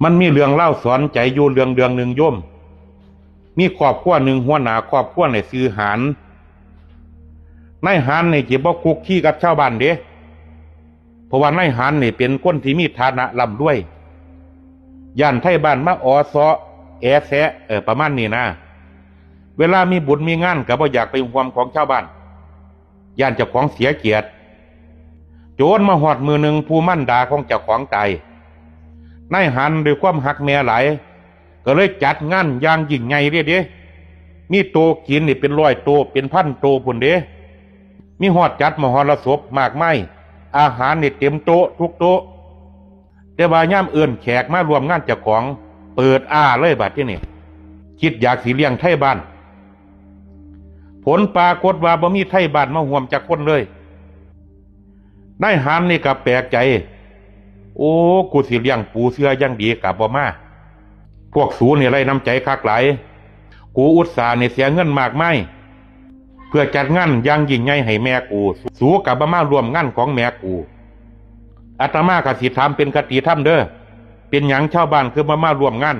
ມັນມີເລື່ອງລາວສອນໃຈຢູ່ເລື່ອງເລື່ອງໜຶ່ງໂຍມ. ມີຄອບຄົວໜຶ່ງ ຫົວໜ້າຄອບຄົວນີ້ຊື່ຫານ. ນາຍຫານນີ້ຊິບໍ່ຄຸກຄີກັບຊາວບ້ານເດ້ ເພາະວ່ານາຍຫານນີ້ເປັນຄົນທີ່ມີຖານະລ່ຳລວຍ. ຢ້ານໄທບ້ານມາອໍ້ເຊາະແອແຊະ ເອີ ປະມານນີ້ນາ. ເວລາມີບຸນມີງານກໍບໍ່ຢາກໄປຮ່ວມຂອງຊາວບ້ານ ຢ້ານເຈົ້າຂອງເສຍກຽດ. ຈົນມາຮອດມື້ໜຶ່ງ ຜູ້ມານດາຂອງເຈົ້າຂອງຕາຍ. ນາຍຫານດ້ວຍຄວາມຮັກແມ່ຫຼາຍ ກໍເລີຍຈັດງານຢ່າງຍິ່ງໃຫຍ່ເລີຍເດ້. ມີໂຕະກິນນີ້ເປັນຮ້ອຍໂຕະ ເປັນພັນໂຕະພຸ້ນເດ້. ມີຮອດຈັດມະຫອລະສົບມາກມາຍ, ອາຫານນີ້ເຕັມໂຕະທຸກໂຕະ. ແຕ່ວ່າຍາມເອີ້ນແຂກມາຮ່ວມງານເຈົ້າຂອງ ເປີດອ້າເລີຍບາດທີນີ້ ຄິດຢາກຊິລ້ຽງໄທບ້ານ. ຜົນປາກົດວ່າບໍ່ມີໄທບ້ານມາຮ່ວມຈັກຄົນເລີຍ. ນາຍຫານນີ້ກໍແປກໃຈ, ໂອ້ ກູຊິລ້ຽງປູເສື່ອຢ່າງດີກໍບໍ່ມາ. ພວກສູນີ້ໄຮ້ນ້ຳໃຈຄັກຫຼາຍ. ກູອຸດສ່ານີ້ເສຍເງິນມາກມາຍ ເພື່ອຈັດງານຢ່າງຍິ່ງໃຫຍ່ໃຫ້ແມ່ກູ, ສູກໍບໍ່ມາຮ່ວມງານຂອງແມ່ກູ. ອາດຕະມາກໍຊິຖາມເປັນຄະຕິທຳເດີ້, ເປັນຫຍັງຊາວບ້ານຄືບໍ່ມາຮ່ວມງານ?